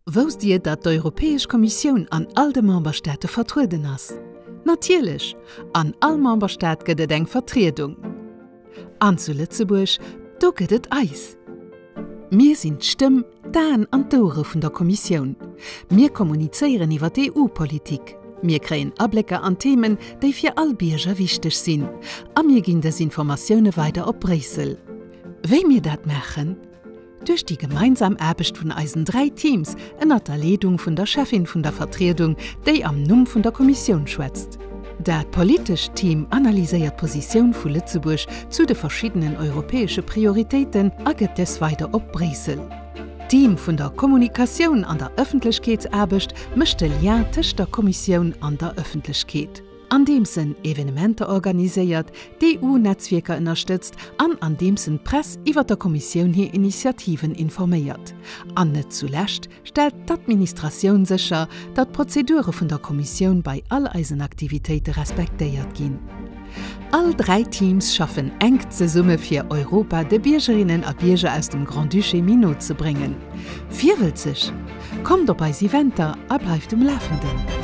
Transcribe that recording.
Wousst Dir, datt d'Europäesch Kommissioun an all de Memberstaate vertrueden ass? Natierlech! An all Memberstaat gëtt et eng Vertriedung. An zu Lëtzebuerg, do gëtt et eis. Mir sinn d'Stëmm, d'Aen an d'Ouere vun der Kommissioun. Mir kommunizéieren iwwer d'EU-Politik. Mir kréien Ablécker an Themen, déi fir all Bierger wichteg sinn. A mir ginn dës Informatioune weider op Bréissel. Wéi mir dat maachen? Duerch déi gemeinsam Aarbecht vun eisen 3 Teams ënnert der Leedung vun der Cheffin vun der Vertriedung, déi am Numm vun der Kommissioun schwätzt. Dat politescht Team analyséiert d'Positioun vu Lëtzebuerg zu de verschiddenen europäesche Prioritéiten a gëtt dës weider op Bréissel. D'Team vun der Kommunikatioun an der Ëffentlechkeetsaarbecht mécht de Lien tëscht der Kommissioun an der Ëffentlechkeet. Andeems en Evenementer organiséiert, d'EU-Netzwierker ënnerstëtzt an andeems en d'Press iwwer der Kommissioun hir Initiativen informéiert. An net zulescht stellt d'Administratioun sécher, datt d'Prozedure vun der Kommissioun bei all eisen Aktivitéite respektéiert ginn. All 3 Teams schaffen enk zesumme fir Europa de Biergerinnen a Bierger aus dem Grand-Duché méi no ze bréngen. Virwëlzeg? Kommt op eis Eventer a bleift um Lafenden!